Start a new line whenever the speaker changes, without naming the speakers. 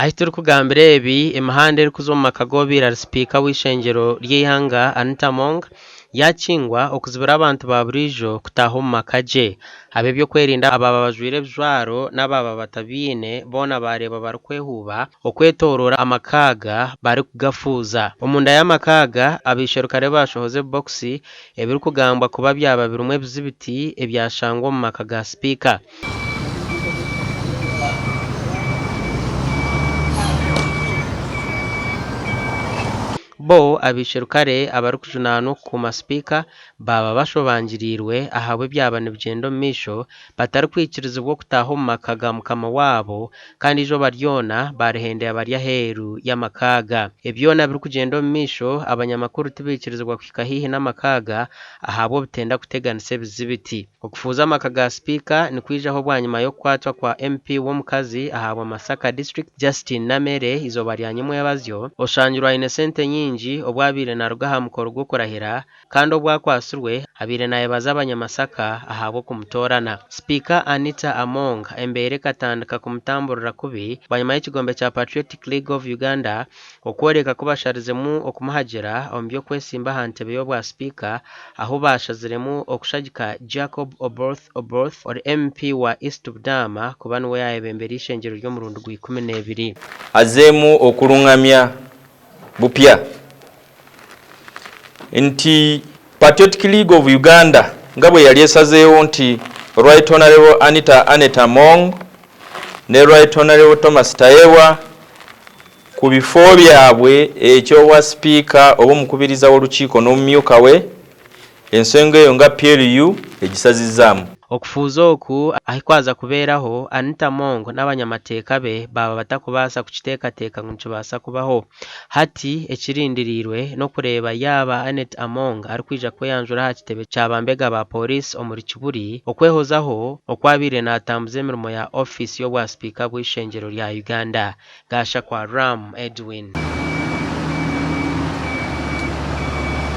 Ahi turikugambira ebi, emihanda erikuza omu maka g'obaire ari sipiika w'eishengyero ry'eihanga Anita Among yakingwa okuzibira abantu ba buriijo kutaaha omu maka gye. Ab'ebyokwerinda abaaba bajwaire ebijwaro n'abaaba batabiine boona baareebwa barikwehuuba okwetooroora amaka aga barikugafuuza. Omunda y'amaka aga, abaisherukare baashohoza ebibokisi ebirikugambwa kuba byaba birimu ebizibiti ebyashangwa omu maka ga sipiika. Bo abaisherukare abarikujunaanwa okukuuma sipiika baaba bashobangiriirwe ahabw'ebyaba nibigyenda omu maisho batarikwikirizibwa okutaaha omu maka ga mukama waabo kandi eizooba ryona baarihendera bari aheeru y'amaka aga. Ebi byona birikugyenda omu maisho abanyamakuru tibaikirizibwa kuhika haihi n'amaka aga ahabw'obutenda kuteganisa ebizibiti. Okufuuza amaka ga sipiika nikwijaho bwanyima y'okukwatwa kwa MP w'omukazi ahabwa Masaka District, Justine Namere eizooba rya nyimwebazyo, oshangirwe aine sente nyingi obu abaire naruga aha mukoro gw'okurahira kandi obu akwatsirwe abaire nayebaza abanyamasaka ahabw'okumutoorana. Sipiika Anita Among embeera ekatandika kumutamburira kubi bwanyima y'ekigombe kya Patriotic League of Uganda Okworeka ku basharizemu okumuhagira omu by'okwesimba aha ntebe y'obwa sipiika ahu baashaziremu okushagika Jacob Oboth Oboth ori MP wa East Budama kuba niwe yaayebembera eishengyero ry'omurundi gwa 12.
Azeemu okurungamya bupya nti Patriotic League of Uganda nga bweyali esazeewo nti Right Honourable Anita Annet Among ne Right Honourable Thomas Tayebwa Ku bifo byabwe eky'obwa sipiika oba omukubiriza w'olukiiko n'omumyuka we, ensonga eyo nga PLU egisazizzaamu.
Okufuuza oku ahi kwaza kubeeraho, Anita Among n'abanyamateeka be baaba batakubaasa kukiteekateeka ngu nikibaasa kubaho. Hati ekirindiriirwe n'okureeba yaaba Annet Among arikwija kweyanjura aha kitebe kya bambega ba Pooriisi omuri Kibuli okwehozaho oku abaire naatambuza emirimo ya ofiisi y'obwa sipiika bw'eishengyero rya Uganda. Gashakwa Ram Edwin.